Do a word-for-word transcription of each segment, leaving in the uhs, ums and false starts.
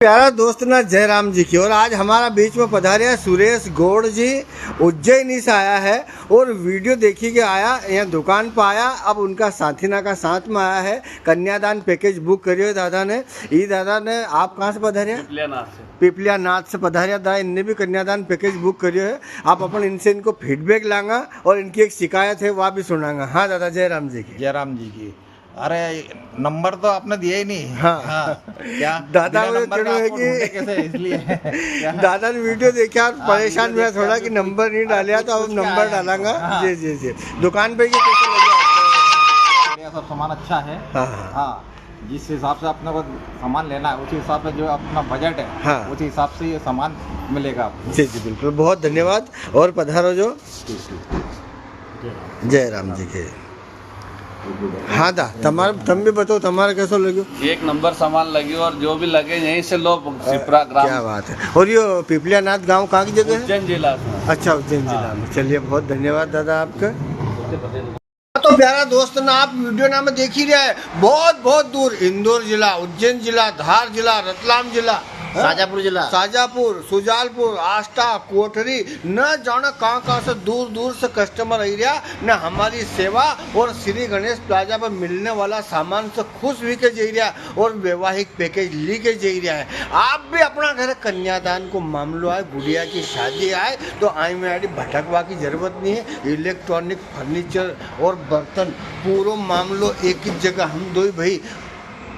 प्यारा दोस्त ना जयराम जी की, और आज हमारा बीच में पधार्या सुरेश गौड़ जी, उज्जैनी से आया है और वीडियो देखी के आया, यहाँ दुकान पर आया। अब उनका साथी ना का साथ में आया है, कन्यादान पैकेज बुक करियो है दादा ने। ई दादा ने, आप कहाँ से पधार्या? पिपलियानाथ से। पिपलियानाथ से पधार्या दा, इनने भी कन्यादान पैकेज बुक करियो है। आप अपन इनसे इनको फीडबैक लांगा और इनकी एक शिकायत है, वह भी सुनांगा। हाँ दादा, जयराम जी की। जयराम जी की। अरे, नंबर तो आपने दिया ही नहीं। हाँ। हाँ, क्या? दादा, बिना वो नंबर का कहना है आपको कि ढूंढे कैसे, इसलिए। क्या? दादा ने वीडियो देखा और हाँ, परेशान वीडियो हुआ देखा थोड़ा तो कि नंबर नहीं हाँ, डाला, पूछ, तो अब पूछ के नंबर आया डालांगा। हाँ। जी, जी, जी। दुकान पे ये कैसे लगे आपको? बढ़िया, सब सामान अच्छा है। हाँ, हाँ। हाँ, जिस हिसाब से अपने को सामान लेना है, उस हिसाब से जो अपना बजट है, हाँ। उस हिसाब से ये सामान मिलेगा आपको। जी, जी, बिल्कुल। बहुत धन्यवाद और पधारो जो। ठीक, ठीक। जय राम जी के। हाँ दा, तमार, तम भी बताओ, तमारे कैसो लग्यो? एक नंबर सामान लग्यो और जो भी लगे यहीं से लो, सिपरा ग्राम। क्या बात है। और यो पिपलियानाथ गांव कहाँ की जगह है? उज्जैन जिला से। अच्छा, उज्जैन हाँ। जिला में। चलिए, बहुत धन्यवाद दादा आपका। तो प्यारा दोस्त ना, आप वीडियो ना में देखी रहा है, बहुत, बहुत दूर इंदौर जिला, उज्जैन जिला, धार जिला, रतलाम जिला, हाँ? शाजापुर जिला। शाजापुर, सुजालपुर, आष्टा, कोठरी, न जाने कहाँ कहाँ से दूर दूर से कस्टमर आई रहा, न हमारी सेवा और श्री गणेश प्लाजा पर मिलने वाला सामान से खुश हुई के जई रहा और वैवाहिक पैकेज ली के जई रहा है। आप भी अपना घर कन्यादान को मामलो आए, गुड़िया की शादी आए, तो आई में आड़ी भटकवा की जरूरत नहीं है। इलेक्ट्रॉनिक फर्नीचर और बर्तन, पूरो मामलो एक ही जगह हम दो ही भाई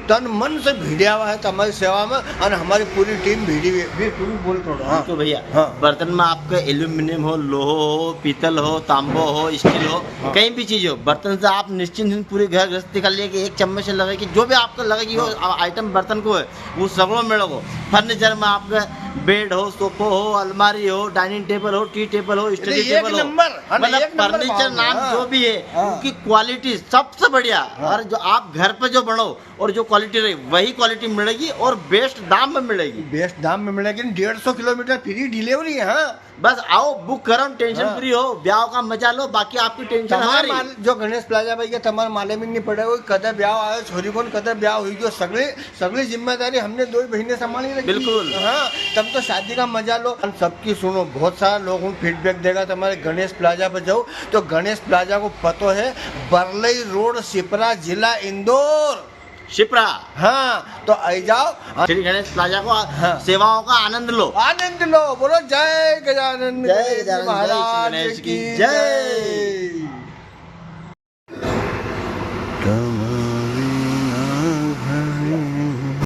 तन मन से भिड़िया हुआ है तो हमारी सेवा में, और हमारी पूरी टीम भिड़ी हुई है। भी तू भी बोल थोड़ा। हाँ। तो भैया, हाँ। बर्तन में आपका एल्यूमिनियम हो, लोहो हो, पीतल हो, तांबो हो, स्टील हो, हाँ। कहीं भी चीज हो, बर्तन से आप निश्चिंत ही पूरी घर गृहस्थी कर लिए कि एक चम्मच से लगे कि जो भी आपको लगे कि वो हाँ। आ-, आइटम बर्तन को है, वो सगळो मिलेगो। फर्नीचर में आपका बेड हो, सोफो हो, अलमारी हो, डाइनिंग टेबल हो, टी टेबल हो, स्टडी अरे, एक टेबल हो, नंबर, हाँ, मतलब एक नंबर फर्नीचर माल, नाम हाँ। जो भी है, हाँ। उनकी क्वालिटी सबसे बढ़िया। हाँ। और जो आप घर पे जो बनाओ और जो क्वालिटी रही, वही क्वालिटी मिलेगी और बेस्ट दाम में मिलेगी। बेस्ट दाम में मिलेगी, डेढ़ सौ किलोमीटर फ्री डिलीवरी है, हाँ। बस आओ, बुक करो, टेंशन हाँ। फ्री हो, ब्याह का मजा लो, बाकी आपकी टेंशन तमारे हमारी। माल-, जो गणेश प्लाजा भाई के तमारे मालूम ही नहीं पड़े, वो कदे ब्याह आयो, छोरी कोन कदे ब्याह हुई गयो, सगळे, सगळी जिम्मेदारी हमने दो ही बहने संभाली रखी। बिल्कुल। हाँ, तम तो शादी का मजा लो। हम सबकी सुनो, बहुत सारा लोग हूँ फीडबैक देगा, तमारे गणेश प्लाजा पे जाओ, तो गणेश प्लाजा को पतो है, बरलई रोड, शिप्रा, जिला इंदौर। शिप्रा। हाँ, तो आई जाओ। श्री गणेश प्लाजा को हाँ। सेवाओं का आनंद लो। आनंद लो, बोलो जय गजानन जय गणेश गजानन, जय महाराज श्री गणेश की की जय। जय।